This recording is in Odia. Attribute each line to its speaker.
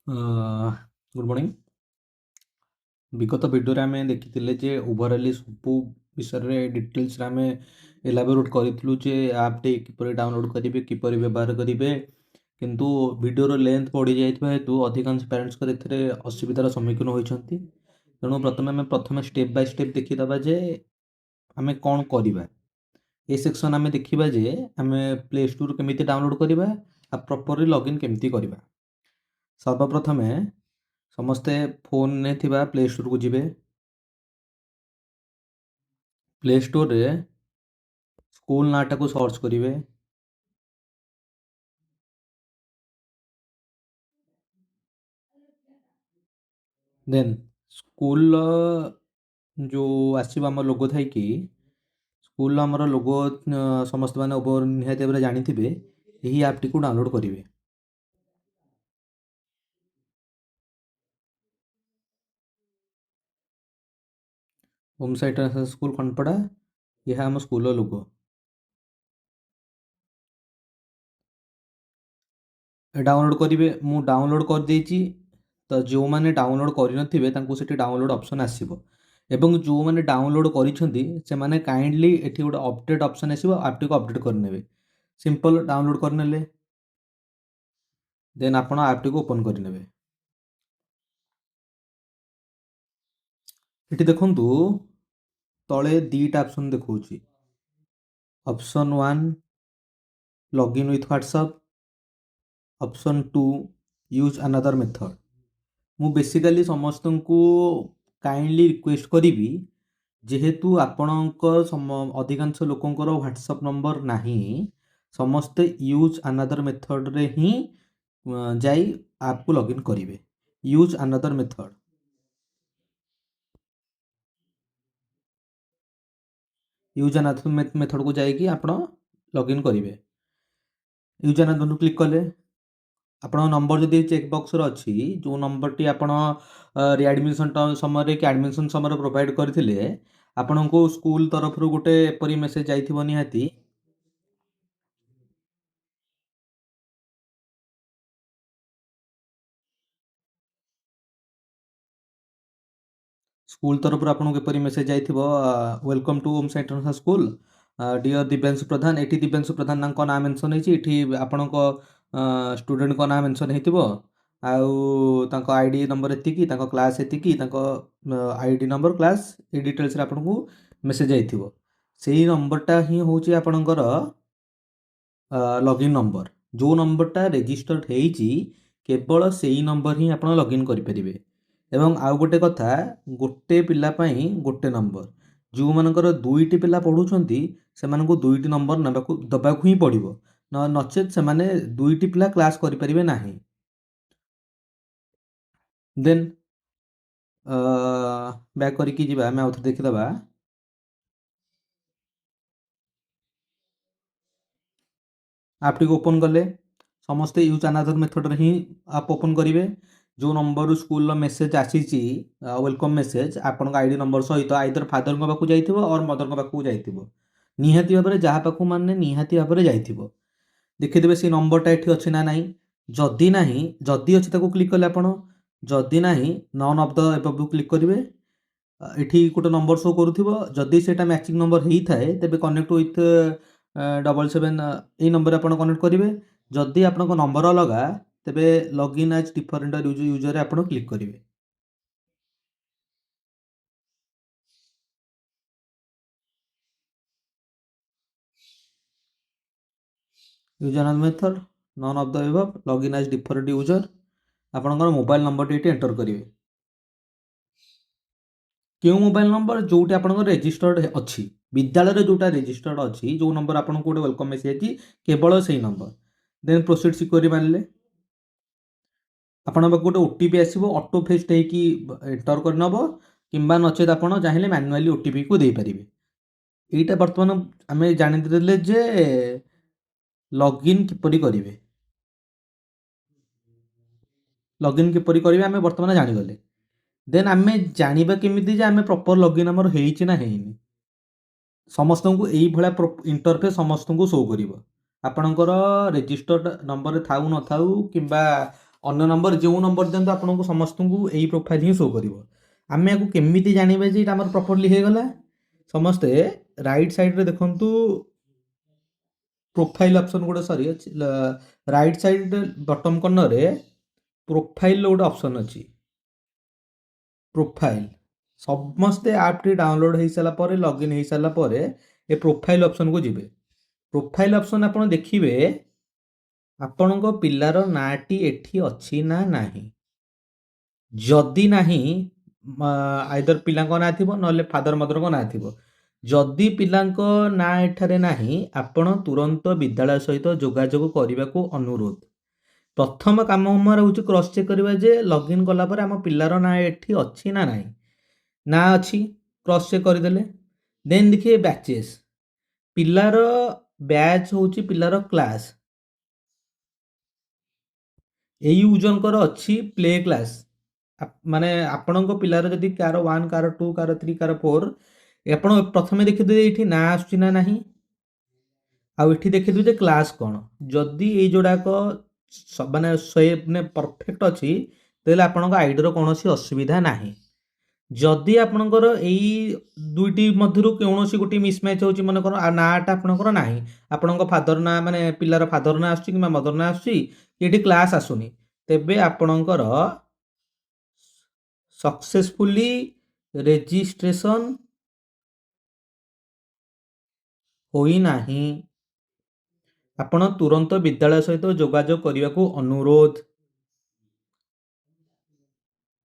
Speaker 1: Good morning. ବିଗତ ଭିଡ଼ିଓରେ ଆମେ ଦେଖିଥିଲେ ଯେ ଓଭରାଲି ସବୁ ବିଷୟରେ ଡିଟେଲ୍ସରେ ଆମେ ଏଲାବୋରେଟ୍ କରିଥିଲୁ ଯେ ଆପ୍ଟି କିପରି ଡାଉନଲୋଡ଼୍ କରିବେ, କିପରି ବ୍ୟବହାର କରିବେ। କିନ୍ତୁ ଭିଡ଼ିଓର ଲେନ୍ଥ ବଢ଼ିଯାଇଥିବା ହେତୁ ଅଧିକାଂଶ ପ୍ୟାରେଣ୍ଟସ୍ଙ୍କର ଏଥିରେ ଅସୁବିଧାର ସମ୍ମୁଖୀନ ହୋଇଛନ୍ତି। ତେଣୁ ପ୍ରଥମେ ଆମେ ଷ୍ଟେପ୍ ବାଇ ଷ୍ଟେପ୍ ଦେଖିଦେବା ଯେ ଆମେ କ'ଣ କରିବା। ଏ ସେକ୍ସନ୍ ଆମେ ଦେଖିବା ଯେ ଆମେ ପ୍ଲେ ଷ୍ଟୋର୍ କେମିତି ଡାଉନଲୋଡ଼୍ କରିବା ଆଉ ପ୍ରପରଲି ଲଗ୍ଇନ୍ କେମିତି କରିବା। ସର୍ବପ୍ରଥମେ ସମସ୍ତେ ଫୋନ୍ରେ ଥିବା ପ୍ଲେ ଷ୍ଟୋର୍କୁ ଯିବେ। ପ୍ଲେ ଷ୍ଟୋର୍ରେ ସ୍କୁଲ ନାଁଟାକୁ ସର୍ଚ୍ଚ କରିବେ। ଦେନ୍ ସ୍କୁଲର ଯେଉଁ ଆସିବ ଆମ ଲୋଗୋ ଥାଇକି, ସ୍କୁଲର ଆମର ଲୋଗୋ ସମସ୍ତେ ମାନେ ଓଭର ନିହାତି ଭାବରେ ଜାଣିଥିବେ, ଏହି ଆପ୍ଟିକୁ ଡାଉନଲୋଡ଼୍ କରିବେ। ଓମ୍ ସାଇ ଇଣ୍ଟରନ୍ୟାସନାଲ୍ ସ୍କୁଲ ଖଣ୍ଡପଡ଼ା, ଏହା ଆମ ସ୍କୁଲର ଲୋଗୋ। ଡାଉନଲୋଡ଼୍ କରିବେ। ମୁଁ ଡାଉନଲୋଡ଼୍ କରିଦେଇଛି, ତ ଯେଉଁମାନେ ଡାଉନଲୋଡ଼୍ କରିନଥିବେ ତାଙ୍କୁ ସେଠି ଡାଉନଲୋଡ଼୍ ଅପସନ୍ ଆସିବ, ଏବଂ ଯେଉଁମାନେ ଡାଉନଲୋଡ଼୍ କରିଛନ୍ତି ସେମାନେ କାଇଣ୍ଡଲି ଏଠି ଗୋଟେ ଅପଡ଼େଟ୍ ଅପସନ୍ ଆସିବ, ଆପ୍ଟିକୁ ଅପଡ଼େଟ୍ କରିନେବେ। ସିମ୍ପଲ୍ ଡାଉନଲୋଡ଼୍ କରିନେଲେ ଦେନ୍ ଆପଣ ଆପ୍ଟିକୁ ଓପନ୍ କରିନେବେ। ଏଠି ଦେଖନ୍ତୁ ତଳେ ଦୁଇଟା ଅପସନ୍ ଦେଖାଉଛି। Option 1 login with WhatsApp, option 2 use another method. ମୁଁ ବେସିକାଲି ସମସ୍ତଙ୍କୁ କାଇଣ୍ଡଲି ରିକ୍ୱେଷ୍ଟ କରିବି, ଯେହେତୁ ଆପଣଙ୍କ ଅଧିକାଂଶ ଲୋକଙ୍କର ହ୍ୱାଟ୍ସଆପ୍ ନମ୍ବର ନାହିଁ, ସମସ୍ତେ ୟୁଜ୍ ଆନାଦର ମେଥଡ଼ରେ ହିଁ ଯାଇ ଆପ୍କୁ ଲଗ୍ଇନ୍ କରିବେ। Use another method, use another ମେଥଡ଼କୁ ଯାଇକି ଆପଣ ଲଗ୍ଇନ୍ କରିବେ। ୟୁଜ୍ ଆନାଦର କ୍ଲିକ୍ କଲେ ଆପଣଙ୍କ ନମ୍ବର ଯଦି ଚେକ୍ ବକ୍ସରେ ଅଛି, ଯେଉଁ ନମ୍ବରଟି ଆପଣ ରିଆଡ଼ମିସନ୍ ସମୟରେ କି ଆଡ଼ମିସନ୍ ସମୟରେ ପ୍ରୋଭାଇଡ଼ କରିଥିଲେ, ଆପଣଙ୍କୁ ସ୍କୁଲ ତରଫରୁ ଗୋଟେ ଏପରି ମେସେଜ୍ ଯାଇଥିବ ନିହାତି। ସ୍କୁଲ ତରଫରୁ ଆପଣଙ୍କୁ ଏପରି ମେସେଜ୍ ଯାଇଥିବ, welcome to Om Sai international school, dear Divyanshu Pradhan. ଏଠି ଦିବ୍ୟାଂଶୁ ପ୍ରଧାନଙ୍କ ନାଁ ମେନସନ୍ ହେଇଛି, ଏଠି ଆପଣଙ୍କ ଷ୍ଟୁଡେଣ୍ଟଙ୍କ ନାଁ ମେନସନ୍ ହେଇଥିବ, ଆଉ ତାଙ୍କ I D number ଏତିକି, ତାଙ୍କ କ୍ଲାସ୍ ଏତିକି, ତାଙ୍କ I D number, class, ଏଇ ଡିଟେଲ୍ସରେ ଆପଣଙ୍କୁ ମେସେଜ୍ ଯାଇଥିବ। ସେଇ ନମ୍ବରଟା ହିଁ ହେଉଛି ଆପଣଙ୍କର ଲଗ୍ଇନ୍ ନମ୍ବର। ଯେଉଁ ନମ୍ବରଟା ରେଜିଷ୍ଟର୍ଡ ହେଇଛି କେବଳ ସେଇ ନମ୍ବର ହିଁ ଆପଣ ଲଗ୍ଇନ୍ କରିପାରିବେ। ଏବଂ ଆଉ ଗୋଟେ କଥା, ଗୋଟେ ପିଲା ପାଇଁ ଗୋଟେ ନମ୍ବର। ଯେଉଁମାନଙ୍କର ଦୁଇଟି ପିଲା ପଢ଼ୁଛନ୍ତି ସେମାନଙ୍କୁ ଦୁଇଟି ନମ୍ବର ଦେବାକୁ ହିଁ ପଡ଼ିବ, ନଚେତ୍ ସେମାନେ ଦୁଇଟି ପିଲା କ୍ଲାସ୍ କରିପାରିବେ ନାହିଁ। ଦେନ୍ ବ୍ୟାକ୍ କରିକି ଯିବା, ଆମେ ଆଉଥରେ ଦେଖିଦେବା। ଆପ୍ଟିକୁ ଓପନ୍ କଲେ ସମସ୍ତେ ୟୁଜ୍ ଆନାଦର ମେଥଡ଼ରେ ହିଁ ଆପ୍ ଓପନ୍ କରିବେ। ଯେଉଁ ନମ୍ବରରୁ ସ୍କୁଲର ମେସେଜ୍ ଆସିଛି, welcome message, ଆପଣଙ୍କ I D number ସହିତ ଆଇଦର ଫାଦରଙ୍କ ପାଖକୁ ଯାଇଥିବ ଅର୍ ମଦରଙ୍କ ପାଖକୁ ଯାଇଥିବ, ନିହାତି ଭାବରେ ଯାହା ପାଖକୁ ମାନେ ନିହାତି ଭାବରେ ଯାଇଥିବ। ଦେଖିଦେବେ ସେଇ ନମ୍ବରଟା ଏଠି ଅଛି ନା ନାହିଁ। ଯଦି ନାହିଁ, ଯଦି ଅଛି ତାକୁ କ୍ଲିକ୍ କଲେ ଆପଣ, ଯଦି ନାହିଁ ନନ୍ ଅଫ୍ the ଏବଭକୁ କ୍ଲିକ୍ କରିବେ। ଏଠି ଗୋଟେ ନମ୍ବର ଶୋ କରୁଥିବ, ଯଦି ସେଇଟା ମ୍ୟାଚିଂ ନମ୍ବର ହେଇଥାଏ ତେବେ କନେକ୍ଟ ୱିଥ୍ ଡବଲ୍ ସେଭେନ୍ ଏଇ ନମ୍ବରରେ ଆପଣ କନେକ୍ଟ କରିବେ। ଯଦି ଆପଣଙ୍କ ନମ୍ବର ଅଲଗା ତେବେ ଲଗ୍ଇନ୍ ଆଜ୍ ଡିଫରେଣ୍ଟ ୟୁଜରରେ ଆପଣ କ୍ଲିକ୍ କରିବେ। Use another method, none of the above, login as different user. ଆପଣଙ୍କର ମୋବାଇଲ୍ ନମ୍ବରଟି ଏଠି ଏଣ୍ଟର କରିବେ। କେଉଁ ମୋବାଇଲ୍ ନମ୍ବର? ଯେଉଁଠି ଆପଣଙ୍କର ରେଜିଷ୍ଟର୍ଡ ଅଛି, ବିଦ୍ୟାଳୟରେ ଯେଉଁଟା ରେଜିଷ୍ଟର୍ଡ ଅଛି, ଯେଉଁ ନମ୍ବର ଆପଣଙ୍କୁ ଗୋଟେ welcome message ଅଛି, କେବଳ ସେଇ ନମ୍ବର। ଦେନ୍ ପ୍ରୋସିଡ୍ ସିକ୍ୟୁରି ମାରିଲେ ଆପଣଙ୍କ ପାଖକୁ ଗୋଟେ ଓ ଟି ପି ଆସିବ, ଅଟୋ ଫେଷ୍ଟ ହେଇକି ଏଣ୍ଟର କରିନେବ, କିମ୍ବା ନଚେତ୍ ଆପଣ ଚାହିଁଲେ ମ୍ୟାନୁଆଲି ଓ ଟି ପିକୁ ଦେଇପାରିବେ। ଏଇଟା ବର୍ତ୍ତମାନ ଆମେ ଜାଣିଦେଲେ ଯେ ଲଗ୍ଇନ୍ କିପରି କରିବେ। ଲଗ୍ଇନ୍ କିପରି କରିବେ ଆମେ ବର୍ତ୍ତମାନ ଜାଣିଗଲେ। ଦେନ୍ ଆମେ ଜାଣିବା କେମିତି ଯେ ଆମେ ପ୍ରପର୍ ଲଗ୍ଇନ୍ ଆମର ହେଇଛି ନା ହେଇନି। ସମସ୍ତଙ୍କୁ ଏଇଭଳିଆ ଇଣ୍ଟରଫେସ୍ ସମସ୍ତଙ୍କୁ ଶୋ କରିବ। ଆପଣଙ୍କର ରେଜିଷ୍ଟର୍ଡ ନମ୍ବରରେ ଥାଉ ନଥାଉ କିମ୍ବା ଅନ୍ୟ ନମ୍ବର ଯେଉଁ ନମ୍ବର ଦିଅନ୍ତୁ, ଆପଣଙ୍କୁ ସମସ୍ତଙ୍କୁ ଏଇ ପ୍ରୋଫାଇଲ୍ ହିଁ ଶୋ କରିବ। ଆମେ ୟାକୁ କେମିତି ଜାଣିବେ ଯେ ଏଇଟା ଆମର ପ୍ରପରଲି ହେଇଗଲା? ସମସ୍ତେ ରାଇଟ୍ ସାଇଡ଼୍ରେ ଦେଖନ୍ତୁ, ପ୍ରୋଫାଇଲ୍ ଅପସନ୍ ଗୋଟେ, ସରି, ଅଛି। ରାଇଟ୍ ସାଇଡ଼୍ ବଟମ୍ କର୍ଣ୍ଣରରେ ପ୍ରୋଫାଇଲ୍ର ଗୋଟେ ଅପସନ୍ ଅଛି, ପ୍ରୋଫାଇଲ୍। ସମସ୍ତେ ଆପ୍ଟି ଡାଉନଲୋଡ଼୍ ହେଇସାରିଲା ପରେ, ଲଗ୍ଇନ୍ ହେଇସାରିଲା ପରେ ଏ ପ୍ରୋଫାଇଲ୍ ଅପସନ୍କୁ ଯିବେ। ପ୍ରୋଫାଇଲ୍ ଅପସନ୍ ଆପଣ ଦେଖିବେ, ଆପଣଙ୍କ ପିଲାର ନାଁଟି ଏଠି ଅଛି ନା ନାହିଁ। ଯଦି ନାହିଁ, ଆଇଦର ପିଲାଙ୍କ ନାଁ ଥିବ, ନହେଲେ ଫାଦର ମଦରଙ୍କ ନାଁ ଥିବ। ଯଦି ପିଲାଙ୍କ ନାଁ ଏଠାରେ ନାହିଁ, ଆପଣ ତୁରନ୍ତ ବିଦ୍ୟାଳୟ ସହିତ ଯୋଗାଯୋଗ କରିବାକୁ ଅନୁରୋଧ। ପ୍ରଥମ କାମ ଆମର ହେଉଛି କ୍ରସ୍ ଚେକ୍ କରିବା ଯେ ଲଗ୍ଇନ୍ କଲା ପରେ ଆମ ପିଲାର ନାଁ ଏଠି ଅଛି ନା ନାହିଁ। ନାଁ ଅଛି, କ୍ରସ୍ ଚେକ୍ କରିଦେଲେ। ଦେନ୍ ଦେଖିବେ ବ୍ୟାଚେସ୍। ପିଲାର ବ୍ୟାଚ୍ ହେଉଛି ପିଲାର କ୍ଲାସ୍। ଏଇ ୟୁଜରଙ୍କର ଅଛି ପ୍ଲେ କ୍ଲାସ୍। ମାନେ ଆପଣଙ୍କ ପିଲାର ଯଦି କାହାର 1, କାହାର 2, କାହାର 3, କାହାର 4, ଆପଣ ପ୍ରଥମେ ଦେଖିଦେବେ ଏଇଠି ନାଁ ଆସୁଛି ନା ନାହିଁ। ଆଉ ଏଠି ଦେଖିଦେବେ ଯେ କ୍ଲାସ୍ କ'ଣ। ଯଦି ଏଇ ଯୋଡ଼ାକ ମାନେ ସେ ମାନେ ପରଫେକ୍ଟ ଅଛି, ତାହେଲେ ଆପଣଙ୍କ ଆଇଡ଼ିର କୌଣସି ଅସୁବିଧା ନାହିଁ। ଯଦି ଆପଣଙ୍କର ଏଇ ଦୁଇଟି ମଧ୍ୟରୁ କୌଣସି ଗୋଟିଏ ମିସମ୍ୟାଚ୍ ହେଉଛି, ମନେକର ନାଁଟା ଆପଣଙ୍କର ନାହିଁ, ଆପଣଙ୍କ ଫାଦର ନାଁ, ମାନେ ପିଲାର ଫାଦର ନାଁ ଆସୁଛି କିମ୍ବା ମଦର ନାଁ ଆସୁଛି, ଏଠି କ୍ଲାସ୍ ଆସୁନି, ତେବେ ଆପଣଙ୍କର ସକ୍ସେସଫୁଲି ରେଜିଷ୍ଟ୍ରେସନ୍ ହୋଇନାହିଁ। ଆପଣ ତୁରନ୍ତ ବିଦ୍ୟାଳୟ ସହିତ ଯୋଗାଯୋଗ କରିବାକୁ ଅନୁରୋଧ।